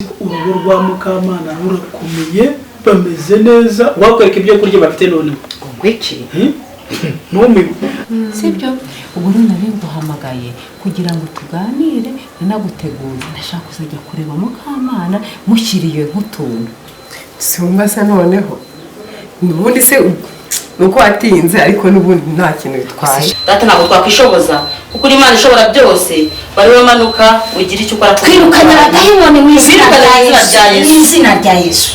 Urugo rwa Mukamana rurakomeye, bameze neza. Wakwereka ibyo kurya bafite noneho. Ngo iki? Ntumiwe. Sibyo, ubu rero nari nguhamagaye kugira ngo tuganire, nanaguteguye. Ndashaka kuzajya kureba Mukamana mushyiriye nk'utuntu. Simba se noneho ubundi se ni uko watinze, ariko n'ubundi nta kintu bitwaye. Data, ntabwo twakwishoboza kuko uri Imana ishobora byose. Wari wamanuka ugira icyo ukora. Twirukanye abadayimoni mu izina Twirukanye rya mu izina Yesu. rya Yesu. Mu izina rya Yesu.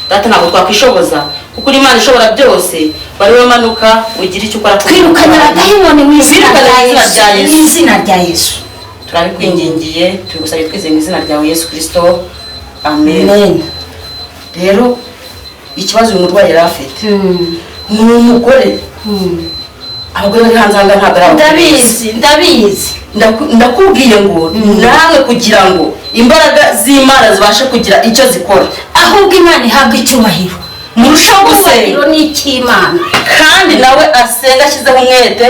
Data, ntabwo twakwishoboza kuko uri Imana ishobora byose. Wari wamanuka ugira icyo ukora. Twirukanye abadayimoni mu izina Twirukanye rya mu izina Yesu. rya Yesu. Mu izina rya Yesu. Turabikwingingiye, tubigusabye twizeye mu izina ryawe Yesu Kirisito, amen. Amen. Rero ikibazo uyu murwayi yari afite ni umugore. Abagore bari hanze aha ngaha ntabwo ari abagore beza. Ndabizi, ndabizi. Ndakubwiye ngo nawe kugira ngo imbaraga z'Imana zibashe kugira icyo zikora. Ahubwo Imana ihabwa icyubahiro. Murusheho gusenga. Icyubahiro ni icy'Imana. Kandi nawe asenga ashyizeho umwete,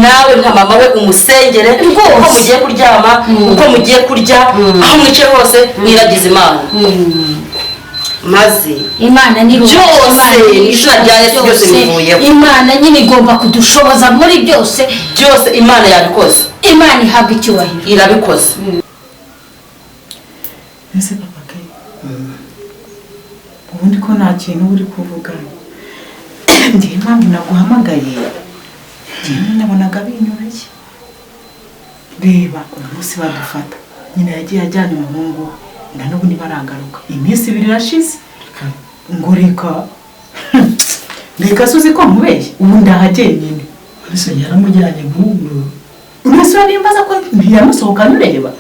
nawe nka mama we umusengere. Rwose. Uko mugiye kuryama, uko mugiye kurya, aho mwicaye hose, mwiragize Imana maze Imana ni byose, Imana mu izina rya Yesu byose bivuyeho. Imana nyine igomba kudushoboza muri byose. Byose Imana yabikoze. Imana ihabwa icyubahiro. Irabikoze. Ese papa ke, ubundi ko nta kintu uri kuvuga? Ngewe impamvu naguhamagaye, ngewe nabonaga binyoroshye. Reba umunsi badufata, nyina yagiye ajyana umuhungu we, na n'ubu ntibaragaruka. Iminsi 2 irashize. Ngo reka reka, se uzi ko nkubeshye? Ubu ndaha nyine. Ese yaramujyanye nk'ubu? Uretse nimbaza ko ntiyamusohokanye, ureba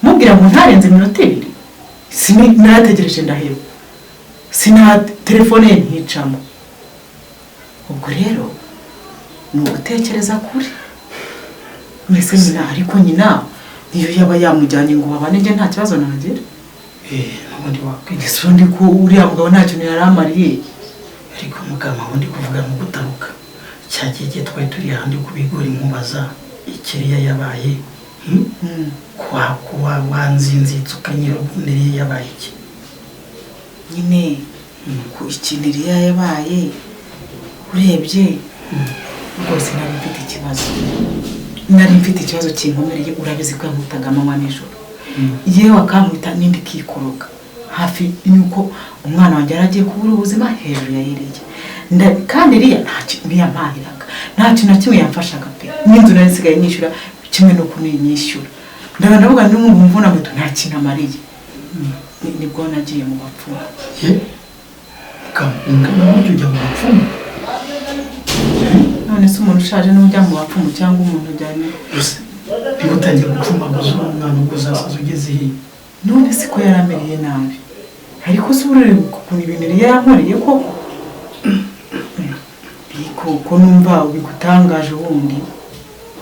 mubwira ngo ntarenze iminota 2. Narategereje ndaheba, sina telefone ye nticamo. Ubwo rero ni ugutekereza kure mwese nyina, ariko nyina niyo yaba yamujyanye ngo babane, njye nta kibazo nagira. N'ubundi wakwiga. Ese ubundi ko uriya mugabo nta kintu yari amariye? Ariko muganga, ubundi kuvuga mu gutaruka, cya gihe gihe twari turi ahandi ku bigori, nkubaza ikiriya yabaye, Kwa kuwa wanzinzitse ukanyira, ubundi iriya yabaye iki? Nyine ku ikintu iriya yabaye, urebye rwose nari mfite ikibazo, nari mfite ikibazo kinkomereye. Urabizi ko yankubitaga amanywa nijoro, yewe akankubita n'indi ikikoroga, hafi y'uko umwana wanjye yari agiye kubura ubuzima hejuru ya Eliya. Kandi Eliya nta kintu yampahiraga, nta kintu na kimwe yamfashaga pe. N'inzu nari nsigaye nyishyura kimwe n'uko ninyishyura. Ndaba ndavuga n'ubu mvuna muto nta kintu amariye. Nibwo nagiye mu bapfumu. Ye, ungana gutyo ujya mu bapfumu? None se umuntu ushaje n'ujya mu bapfumu cyangwa umuntu ujyanye? Gusa niba utangiye gupfumaguza uri umwana, ubwo uzasaza ugeze hirya. None se ko yaramereye nabi? Ariko se ubu ukuntu ibintu yari yankoreye koko? Ariko ko numva bigutangaje, ubundi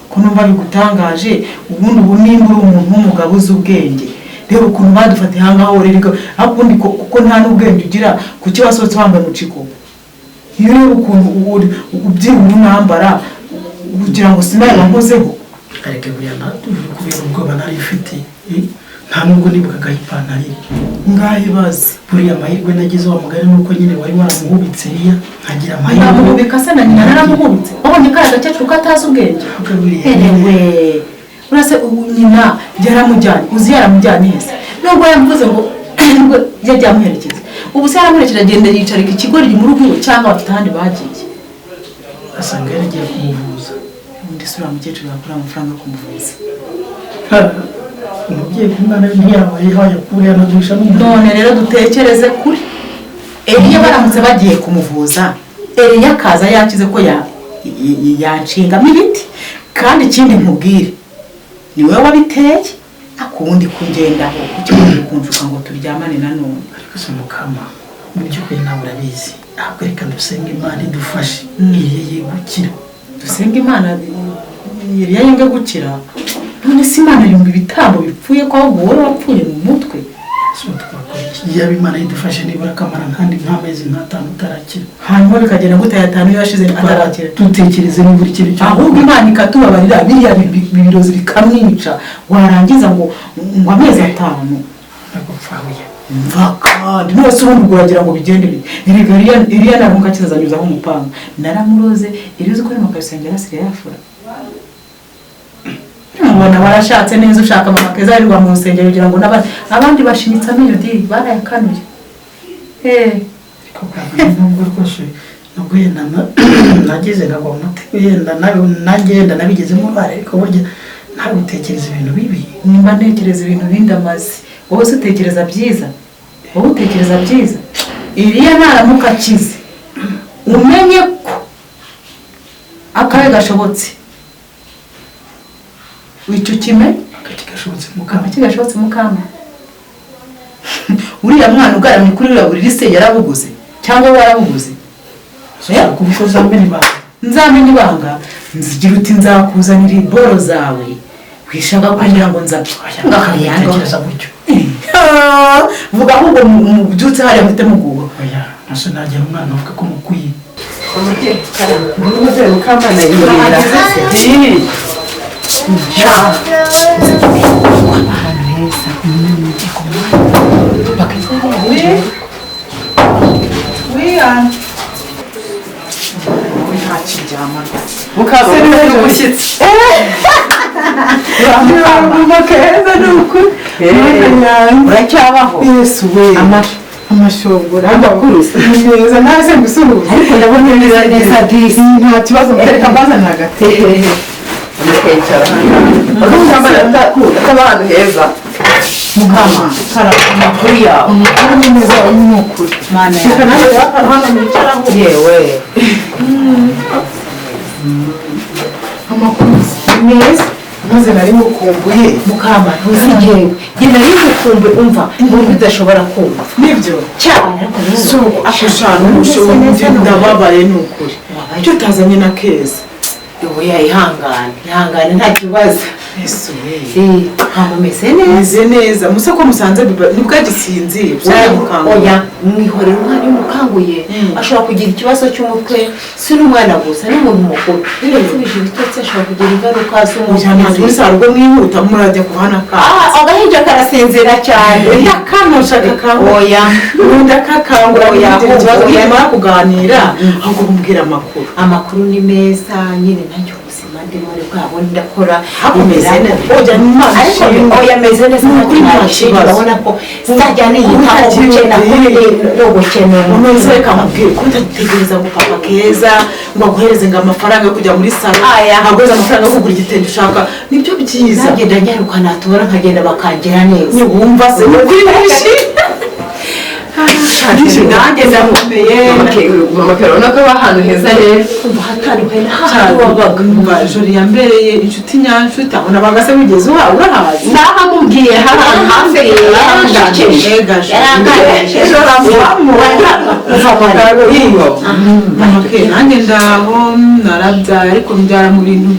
ko numva bigutangaje, ubundi ubu nimba uri umuntu w'umugabo uzi ubwenge, reba ukuntu badufatiye aha ngaho rero. Ariko ubundi kuko nta n'ubwenge ugira, kuki wasohotse wambaye umuciko? Iyo ureba ukuntu ubyibura unambara ugira ngo sinaye wankozeho. Ariko buriya kubera ubwoba nari mfite, nta nubwo nibukaga ipantaro ye. Ngaho ibaze. Buriya amahirwe nagize wa mugani ni uko nyine wari waramuhubitse iriya, nkagira amahirwe. Namuhubika se? Na nyina naramuhubitse. Wabonye kariya gakecuru katazi ubwenge? Kuko buriya Erewe, urase ubu nyina yaramujyanye, uzi yaramujyanye hese? Nubwo yamuvuze ngo nubwo yagiye amuherekeza, ubu se yaramuherekeje agenda yicarika ikigoryi mu rugo iwe, cyangwa bafite ahandi bagiye? Asanga yaragiye kumuvuza. Ubundi se uriya mukecuru yakura amafaranga yo kumuvuza? Umubyeyi w'umwana we ntiyabaye hayakure yanagurisha n'umuntu. None rero dutekereze kuri Eliya, baramutse bagiye kumuvuza Eliya akaza yakize ko yanshingamo ibiti. Kandi ikindi nkubwire, ni wowe wabiteye akundi kungendaho kuki uri kunshuka ngo turyamane nanone. Ariko se mukama, mu by'ukuri nawe urabizi, ahubwo reka dusenge Imana idufashe Eliya ye gukira. Dusenge Imana Eliya yenge gukira? None se Imana yumva ibitambo bipfuye ko ahubwo wowe wapfuye mu mutwe? Yaba Imana idufashe nibura akamara nk'andi nk'amezi nk'atanu utarakira, hanyuma bikagenda gute aya atanu yashize atarakira? Dutekereze nibura ikintu cyo ahubwo Imana ikatubabarira biriya birozi bikamwica, warangiza ngo amezi 5 nagupfahuye. Mva kandi none se ubundi uragira ngo bigende bite? Erega Eliya naramuka akiza anyuzaho umupanga, naramuroze. Eliya uzi ko ari mu karusengero asigaye yafura, ubona warashatse neza ushaka mama keza arirwa mu rusengero kugira ngo abandi bashinyitse amenyo di barayakanuye. Ariko nubwo rwose nubwo yenda nageze nkagwa mu mutego, yenda nanjye yenda nabigizemo uruhare, ariko burya ntabwo utekereza ibintu bibi. Nimba ntekereza ibintu bindi amazi, wowe se utekereza byiza? Wowe utekereza byiza? Eliya naramuka akize umenye ko akabe gashobotse, icyo kime akakigashobotse mukama, akakigashobotse mukama. Uriya mwana ugaramye kuri uriya buriri se yarabuguze cyangwa warabuguze? Kuko uzamenya ibanga. Nzamenya ibanga, nzigira uti nzakuzanira iboro zawe wishaka kugira ngo nzatekereza gutyo. Vuga ahubwo mubyutse hariya muhite muguha. Oya, nase nagira umwana uvuga ko mukwiye. Umubyeyi Mukamana yirira. Ahantu heza Mukaseri umushyitsi. Mama keza ni ukuri. Uracyabaho? Yesu we. Amashongora. Amakuru se? Ni meza, nawe se ngusuhuze. Ariko ndabona umeze neza disi. Nta kibazo, reka mbazanire agatebe. Mukicara hano. Ataba ahantu heza. Mukama, amakuru yawe? Amakuru ni meza, ni ukuri. Mana Reka nawe hano mwicaraho. Yewe. Amakuru ni meza. Maze nari mukumbuye. Mukama, ntuzigewe. Njye nari mukumbuye, umva, inkuru udashobora kumva. Nibyo? Cyane ariko Si uko akushana umushobozi ndababaye ni ukuri. Icyo utazanye na Keza. Oya, ihangane, ihangane nta kibazo. Yesu we. Hama umeze neza? Meze neza. Musa ko musanze nibwo agisinziriye. Oya, mwihorera umwana iyo umukanguye ashobora kugira ikibazo cy'umutwe, si n'umwana gusa n'umuntu mukuru. Iyo yapfubije ibitotsi ashobora kugira ingaruka z'umutwe. Muri saa rugo mwihuta murajya kuhana ka. Agahinja karasinzira cyane. Ndakanosha kakangura. Oya. Ndakakangura kugira ikibazo nyamara kuganira ahubwo kumbwira amakuru. Amakuru ni meza nyine nanjye ubuzima ndimo ni bwabo ndakora. Hakomeze neza. Oya ni Imana ishimwe. Oya meze neza Ni nta kibazo. Urabona ko nzajya niyitaho gukena no gukena. Unoze reka nkubwire ko utategereza ngo papa Keza ngo aguhereze ngo amafaranga yo kujya muri salo, aguhereze amafaranga yo kugura igitenge ushaka, nibyo byiza. Nanjye ndanyaruka natora nkagenda bakangira neza. Niwumva se ukuri mwishimye. Nanjye ndakomeye. Mama Kera urabona ko aba ahantu heza rero. Umva hatandukanye n'ahandi wabaga. Umva Jori yambereye inshuti nyanshuti, aho nabaga se wigeze urahazi? Nahamubwiye hano hafi yaransekeje. Yaranganije. Ejo aravamo. Mama Kera nanjye ndaho narabyaye ariko mbyara mu bintu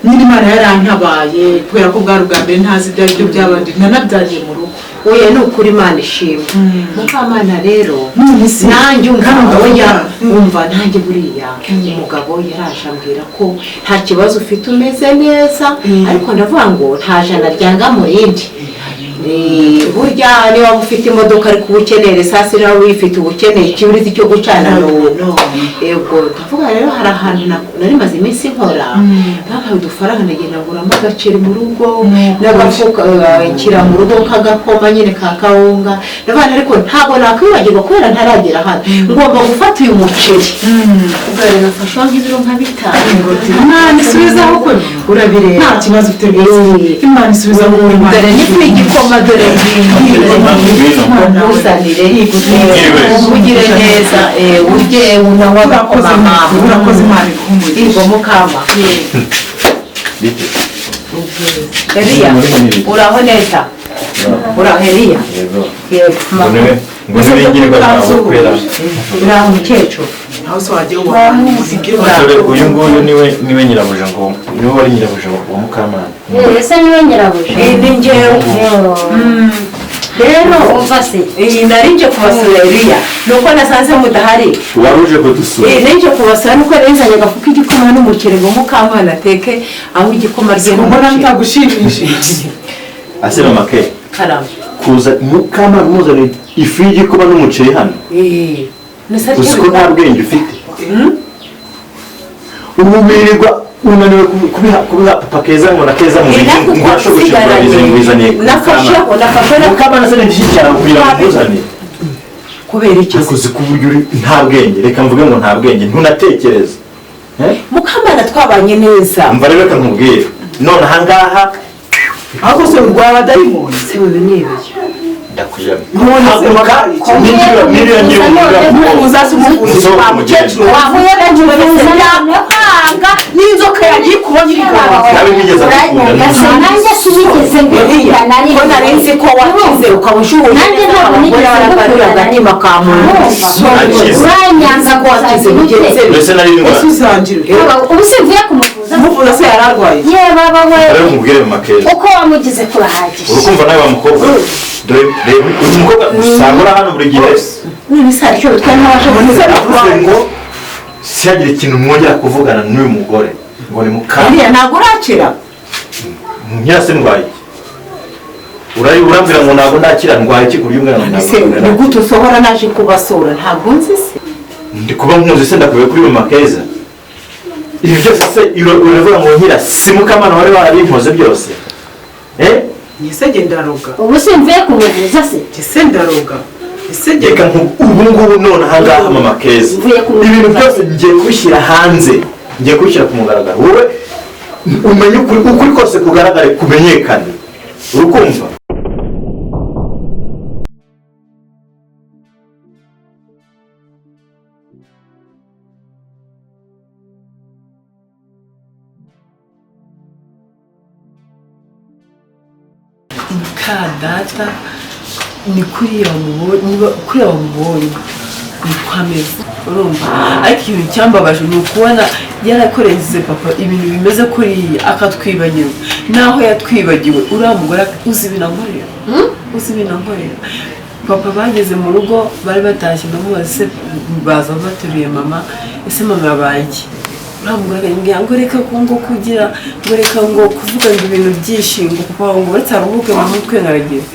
nyine Imana yarantabaye kubera ko bwari ubwa mbere ntazi ibyo aribyo byabandi nanabyariye mu rugo. Oya ni ukuri Imana ishimwe. Mukamana rero nanjye umva oya umva nanjye buriya umugabo yaraje ambwira ko nta kibazo ufite umeze neza, ariko ndavuga ngo nta jana ryanga mu rindi. Burya niba ufite imodoka ariko uba ukeneye lisansi, niba uyifite uba ukeneye ikibiriti cyo gucana. Yego, ndavuga rero hari ahantu nari maze iminsi nkora, bampaye udufaranga, ndagenda nguramo agaceri mu rugo n'agafuka, nshyira mu rugo k'agakoma nyine ka kawunga. Ndavuga ariko ntabwo nakwibagirwa kubera ntaragera hano, ngomba gufata uyu muceri. Ubwo rero nafashe nk'ibiro nka 5. Imana isubizaho ko urabireba nta kibazo ufite rwose, Imana isubizaho. Dore ni ku igikoma, dore nguzanire, ugire neza, urye unanywa agakoma. Mama, urakoze, Imana iguhe. Yego mukama. Eliya, uraho neza? Uraho Eliya? Yego. Yego. Ngo niwe ngirwa. Uraho mukecuru? Aho se wagiye ubona? Dore uyu nguyu niwe nyirabuja, ngo niwe wari nyirabuja wa Mukamana. Ese niwe nyirabuja? Ni njyewe rero. Umva se. Nari nje kubasura Eliya, nuko nasanze mudahari. Wari uje kudusura? Nari nje kubasura, nuko nari agafu k'igikoma n'umuceri ngo Mukamana ateke aho igikoma rye. Mbona mutagushimishije. Ase mama ke, Karame. Kuza Mukamana muzana ifu y'igikoma n'umuceri hano, uzi ko nta bwenge ufite? Ubu unaniwe kubiha papa Keza ngo na Keza mu biryo, ngo urashobora kubizaniye. Nafashe. Mukamana se ni cyane kugira ngo umuzane? Kubera iki? Ariko uzi ko uburyo uri nta bwenge, reka mvuge ngo nta bwenge, ntunatekereza. Mukamana twabanye neza. Mva rero, reka nkubwire none ahangaha. Ahubwo se urwara dayimoni? Se wewe nibeshye. Ndakujamye. Wahuye n'inzoka, n'inzoka yagiye kubona iri kwawe. Nanjye sinigeze ngukunda na rimwe. Ko nari nzi ko wakize ukaba ushuhuje. Nanjye ntabwo nigeze ngukunda na agatima ka muntu. Uranyanga ko wakize mugenzi. Mbese nari ndwara? Ese uzangira? Ubu simvuye kumuvuza. Umuvuza se yari arwaye? Ye baba we. Rero nkubwire mama Keza. Uko wamugize kurahagije. Urukumva nawe wa mukobwa, dore reba uyu mukobwa usanga hano buri gihe. None se hari icyo bitwaye n'abasha Avuze ngo sihagire ikintu mwongera kuvugana n'uyu mugore ngo ni mukama. Eliya, ntabwo urakira. Nyirase ndwaye iki? Urambwira ngo ntabwo ndakira, ndwaye iki ku buryo umbwira ngo Ese ntabwo ni gute usohora naje kubasura? Ntabwo nzi se. Ndi kuba nkuzi se ndakuye kuri mama Keza. Ibi byose se uravuga ngo nkira si Mukamana wari warabimpoze byose? Ese ndaroga? Ubu simvuye kumuvuza se. Ese ndaroga? Ese Reka ubu ngubu none ahangaha mama Keza, ibintu byose ngiye kubishyira hanze, ngiye kubishyira ku mugaragaro, wowe umenye ukuri kose kugaragare, kumenyekane, urukumva? Muka data ni kuriya wamubonye, niba kuriya wamubonye niko ameze, urumva? Ariko ikintu cyambabaje ni ukubona yarakoreye papa ibintu bimeze kuriya akatwibagirwa. Naho yatwibagiwe, uriya mugore uzi ibintu ankorera, uzi ibintu ankorera. Papa bageze mu rugo bari batashye, ndamubaza se baza bateruye mama, ese mama yabaye iki? Uriya mugore akambwira ngo reka ngo kugira ngo reka ngo kuvuga ngo ibintu byinshi, ngo papa ngo uretse aruhuke mu mutwe nkaragira.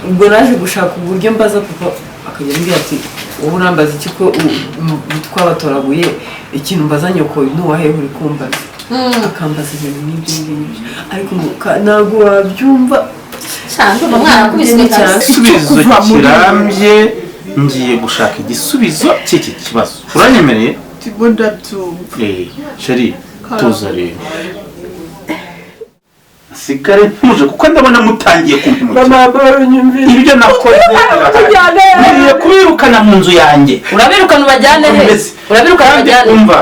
Ubwo naje gushaka uburyo mbaza papa, akajya ambwira ati wowe urambaza iki ko twabatoraguye, ikintu mbaza nyoko ntuwahehe uri kumbaza, akambaza ibintu nk'ibyo ngibyo. Ariko ntabwo wabyumva. Igisubizo kirambye, ngiye gushaka igisubizo cy'iki kibazo, uranyemereye? Ndimo ndabyumva. Chérie, tuza rero, nsigare ntuje kuko ndabona mutangiye kumpemukira. Ibyo nakoze ngiye kubirukana mu nzu yanjye. Urabirukana ubajyane he? Urabirukana ubajyane? Umva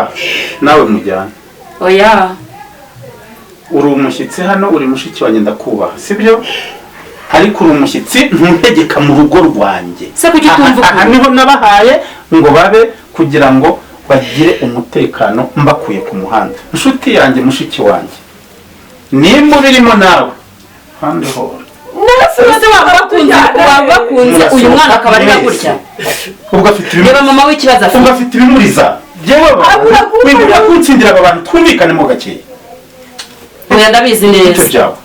nawe mujyane. Oya. Uri umushyitsi hano, uri mushiki wanjye, ndakubaha, sibyo? Ariko uri umushyitsi, ntuntegeka mu rugo rwanjye. Se kuki utumva? Aha niho nabahaye ngo babe kugira ngo bagire umutekano mbakuye ku muhanda. Inshuti yanjye, mushiki wanjye, nimba ubirimo nawe handi hora. Ese waba bakunze uyu mwana akaba arira gutya? Ubwo afite Reba mama w'ikibazo afite. Ubwo afite ibimuriza. Yewe wibwira kunsindira aba bantu, twumvikane mo gakeya. Oya ndabizi neza. Ibyo byawe.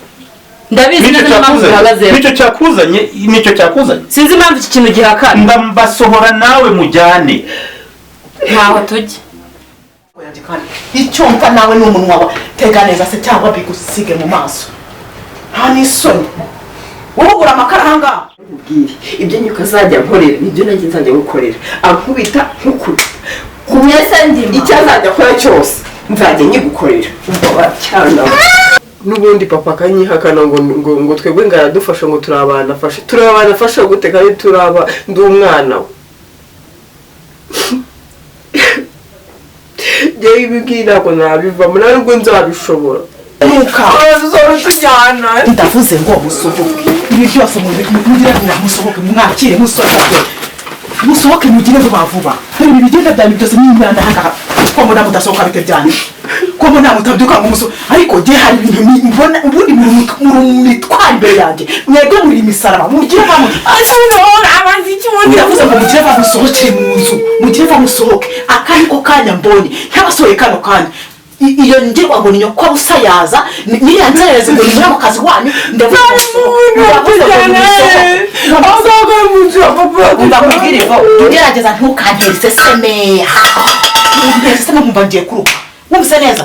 Ndabizi Nicyo neza n'impamvu cyakuzanye. bihagazeho. Nicyo cyakuzanye, nicyo cyakuzanye. Sinzi impamvu iki kintu gihakana. Ndabasohora nawe mujyane. Ntaho tujya. Icyo mfa nawe ni umunwa wa tega neza se cyangwa bigusige mu maso. Nta n'isoni, wowe ugura amakara ahangaha. Nkubwire, ibyo nyuka azajya nkorera nibyo nanjye nzajya gukorera, ankubita nkukubita. Mbese ndima. Icyo azajya akora cyose nzajya nyigukorera. Umva wacyana, n'ubundi papa akanyihakana ngo twebwe ngo aradufasha, ngo turi abana afashe. Turi abana afasha gute kandi turaba ndi umwana we? Njyewe ibi ngibi ntabwo nabivamo, nta nubwo nzabishobora. Nuka. Uzora utujyana. Ndavuze ngo musohoke, ibi byose mugire vuba, musohoke, mwakire, musohoke, musohoke, mugire vuba vuba. Dore ibi bigenda byanyu byose ni imyanda ahangaha. Ko mbona mudasohoka, bite byanyu? Ko mbona mutabyuka ngo musohoke? Ariko jye hari ibintu mbona ubundi muri mitwara imbere yanjye. Mwebwe muri imisaraba, mugire vuba. Ndavuze ngo mugire vuba, musohokere mu nzu, mugire vuba musohoke. Aka niko kanya mbonye ntabasohoye kano kanya. Iyo ngirwa ngo ni nyoko usayaza niriya nzererezi ngo ni muri ako kazi wanyu. Ndavuze ngo musohoke. Ndavuze ngo nimusohoke. Umva nkubwire ivo, ugerageza ntukantere iseseme, ntukantere iseseme, nkumva ngiye kuruka. Wumvise neza?